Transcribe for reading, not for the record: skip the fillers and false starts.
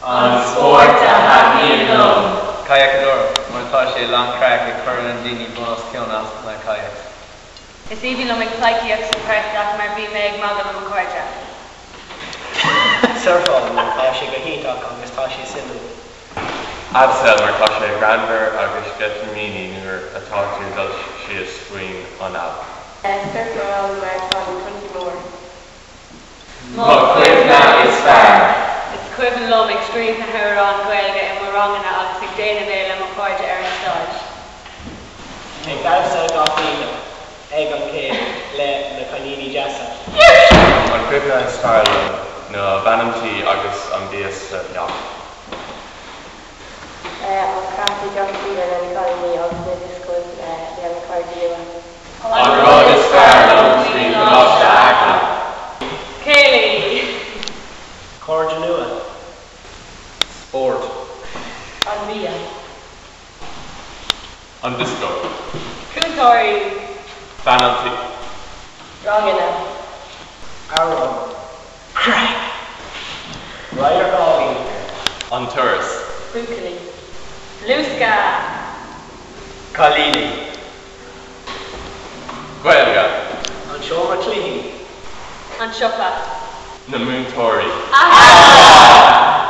An spórt a thaitníonn liom. Kayak-adóireacht, mar tá sé lán craic ag cuireann daoine bun os cionn as na kayaks. Is aoibhinn liom ag pleidhcíocht sa phortach mar bíonn mé ag magadh le mo chairde. Surfáil mar tá sé go hiontach agus tá sé suimiúil. Abseil mar tá sé greannmhar agus sceitimíní nuair atá tú ag dul síos faoin an abhainn. Surfáil mar tá na tonnta mór. Mo chuimhne is fearr. Is cuimhin liom ag scríobh na hamhráin Ghaeilge i mo ranganna agus ag déanamh é le mo chairde ar an stáid. Ag damhsa gach oíche ag an céilí le na cailíní deasa. An cuimhne is fearr liom ná bean an tí agus an bia sa teach. An craic i dteach saoire le na cailíní agus na dioscós le na cairde nua. An rud is fearr liom faoi Choláiste Acla. Céilí! Cairde nua. Spórt. An bia. An dioscó. Cúntóirí. Bean an tí. Ranganna. Amhrán. Craic! Radharc álainn. An turas. Buachaillí. Luascadh! Cailíní. Gaeilge. An seomra cluichí. An siopa. Na múinteoirí. Ah!